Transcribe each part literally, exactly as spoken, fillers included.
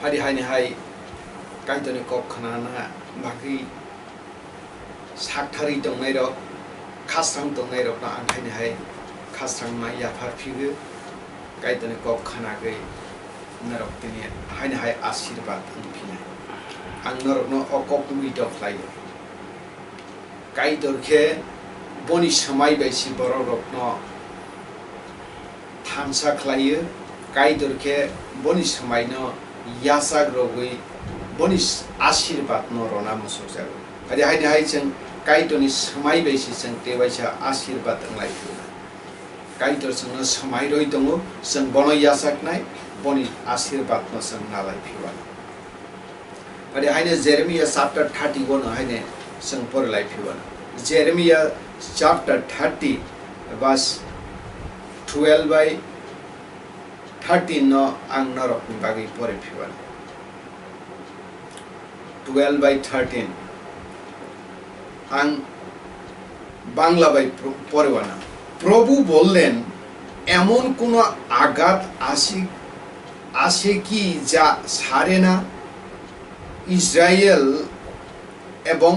Adi haini hai Kaitorni kok khnana bagwi saktharwi tongnairok, khasrang tongnairokno ang haini hai khasrangma yaphar phio, Kaitorni kok khnagwi norok tini haini hai asirbat wng phinai. Ang norokno o kok mui tong khlaio. Kaitor khe boni swmai bai se borokrokno thansa khlaio, Kaitor khe boni swmaino yachak rwgwi boni asirbatno rwna muchungjago. Adi haini hai chwng Kaitorni swmai bai se chwng tewaisa asirbat wnglai phio. Kaitor chwngno swmai rwi tongo, chwng bono yachaknai, boni asirbatno chwng nalai phio. Adi haino Jeremiah chapter thirty-one haino chwng porilai phibano. Jeremiah chapter thirty verse twelve by thirteen no ang norokni bagwi pori phibano. Twelve by thirteen. Ang Bangla ভাই প-, পড়ে না। প্রভু বললেন, এমন কোনো আঘাত আছে, আছে কি যা সারে না? ইসরায়েল এবং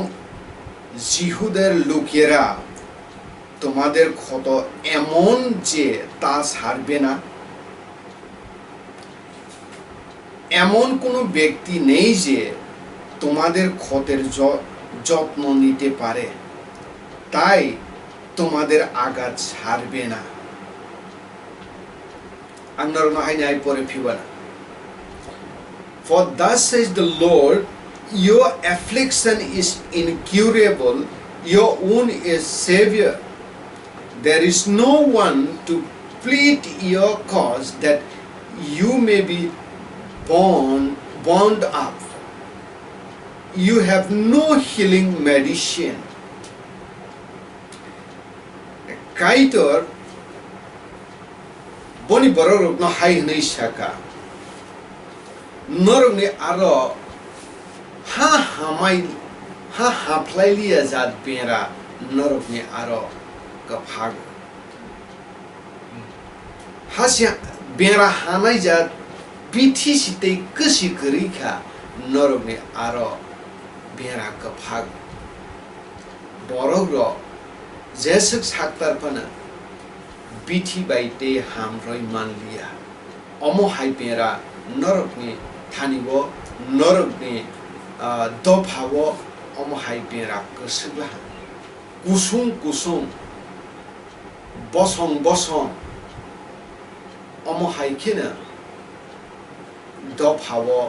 জিহুদের লোকেরা তোমাদের ক্ষত এমন যে তা সারবে না? এমন কোনো ব্যক্তি নেই যে তোমাদের ক্ষতের য-, যত্ন নিতে পারে, তাই তোমাদের আঘাত সারবে না। Ang norokno haini hai pore phibana. For thus says the Lord, your affliction is incurable, your wound is severe. There is no one to plead your cause that you may be bound, bound up. You have no healing medicine. Kaitor boni borokrokno hai hwnwi saka, norokni aro ha hamai, ha haplailiya jat bera norokni aro kwphago. Hasi bera hanai jat bithi si tei kwsi kwrwi kha norokni aro bera kwphago. Borokrok jeswk saktar phano bithi bai tei hamrwi manliya. Omo hai bera norokni thani-o, norokni, ah, dopha-o omo hai bera kwswk laha. Kusung kusung, bosong bosong, omo hai kheno dopha-o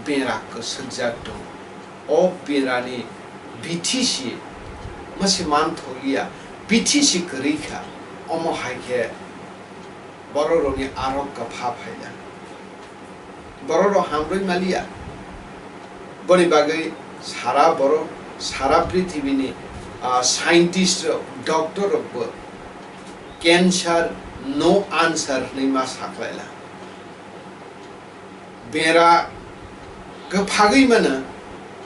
bera kwswkjak tongo. O berani bithi si mwse manthokliya, bithi si kwrwi kha, omo hai khe borokrokni aro kwpha phaila. Borokrok hamrwi maliya. Boni bagwi sara borok, sara prithibini, ah, scientist rok, doctor rokbo cancer no answer hwnwi ma saklaila. Bera kwphagwi mano,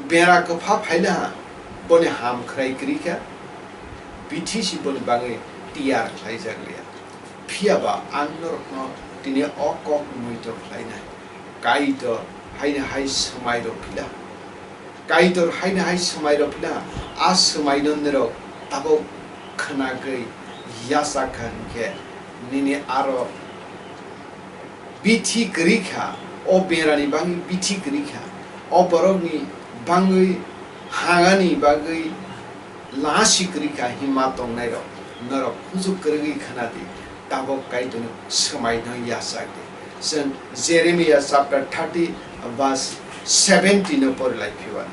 bera kwpha phaila ha, boni ham khwrai kwrwi kha, bithi si boni bagwi tiyar khlaijak liya. Phiya ba ang norokno tini o kok muitor khlainai. Kaitor haino hai swmai rw phila. Kaitor haino hai swmai rw phila. A swmai no norok tabuk khwnagwi yachak kha hinkhe nini aro bithi kwrwi kha, o berani bagwi bithi kwrwi kha, o borokni bagwi hangani bagwi lasi kwrwi kha hinma tongnairok, norok hujuk kwrwgwi khna di, tabok Kaitorni swmaino yachak di. Chwng Jeremiah chapter thirty verse seventeen no pori lai phiya.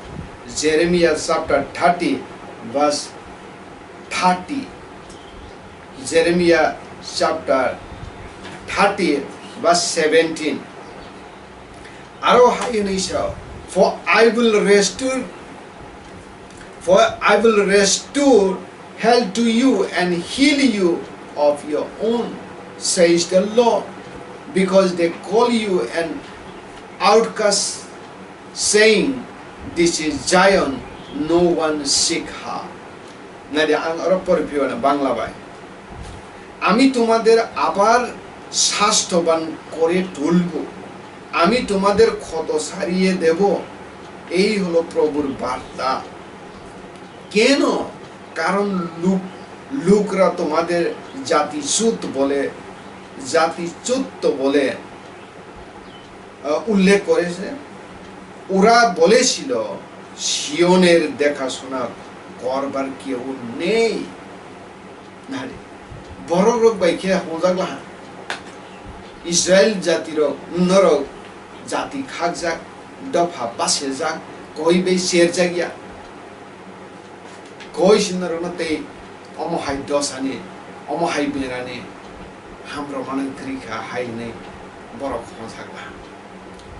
Jeremiah chapter thirty verse thirty. Jeremiah chapter thirty verse seventeen. Aro hai hwnwi sao, "For I will restore, for I will restore health to you and heal you of your own, says the Lord, because they call you an outcast, saying, 'This is Zion, no one seek her.'" Nadi ang aro pori phiyo na Bangla bai. "আমি তোমাদের আবার স্বাস্থ্যবান করে তুলব, আমি তোমাদের ক্ষত সারিয়ে দেব, এই হলো প্রভুর বার্তা। কেন? কারণ লোক, লোকরা তোমাদের জাতিচ্যুত বলে, জাতিচ্যুত বলে, আহ, উল্লেখ করেছে। ওরা বলেছিল, সিয়নের দেখাশোনা করবার কেউ নেই। Nari, borok rok bai khe hwnjak laha. Israel jati rok, norok jati khakjak, dopha basajak, koi bai cherjak ya. Koi si norokno tei omo hai dosani, omo hai berani hamrok manwi kwrwi kha hai hwnwi borok hwnjak laha.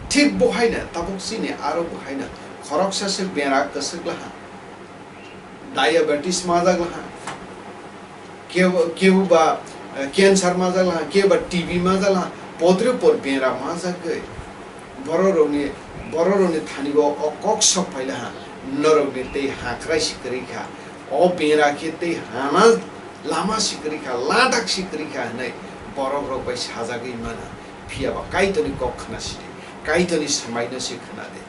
Thik bo haino tabuk chini aro bo haino khoroksa se bera kwchwk laha. Diabetes majak laha, kebo, kebo ba, eh, cancer majak laha, kebo ba T B majak laha, podre por bera majagwi. Bororokni, bororokni thani bo o kok sok phai laha, norokni tei hakrai si kwrwi kha, o bera khe tei hana lama si kwrwi kha, ladak si kwrwi kha hwnwi borok rok bai sajagwi mano. Phiya ba Kaitorni kok khna si di, Kaitorni swmaino se khna di.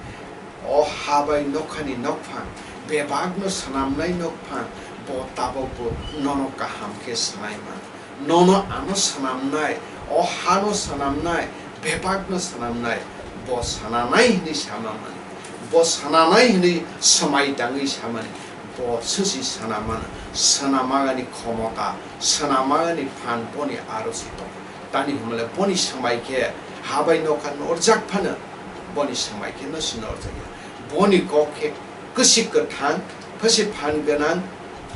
O ha bai nokhani nokphang, bebakno swnamnai nokphang, bo tabukbo nono kaham khe swnai mano. Nono ano swnamnai, o hano swnamnai, bebakno swnamnai, bo swnanai hwnwi sama mani, bo swnanai hwnwi swmai tangwi samani, bo swsi swnamano, swnamagani khomota, swnamagani phan boni aro se tongo. Tani hwnmale boni swmai khe ha bai nokha norjak phano, boni swmai khe no si norjak ya. Boni kok khe kwsik kwthang, kwsik phan gwnang,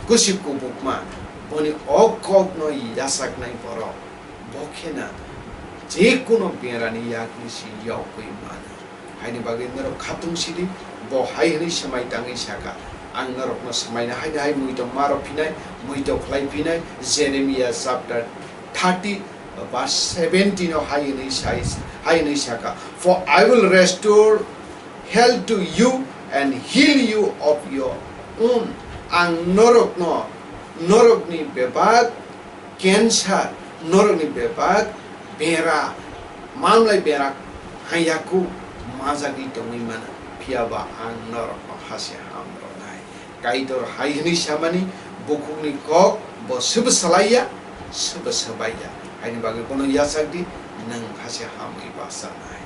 kwsik kubukma. Boni o kokno yachaknai borok, bo kheno je kuno berani yakni si yokwi mano. Haini bagwi norok khatung sidi, bo hai hwnwi swmai tangwi saka, "Ang norokno swmaina haino hai muitok ma rw phinai, muitok khlai phinai." Jeremiah chapter thirty, verse seventeen o hai hwnwi sai, hai hwnwi saka, "For I will restore health to you and heal you of your wound." Ang norokno, norokni bebak cancer, norokni bebak bera, mamlai bera haiyaku majagwi tongwi mano, phiya ba ang norokno hase ham rwnai. Kaitor hai hwnwi samani, bukhukni kok bo swbo salai ya, swbo swbai ya. Haini bagwi bono yachak di, nwng hase hamwi bachanai.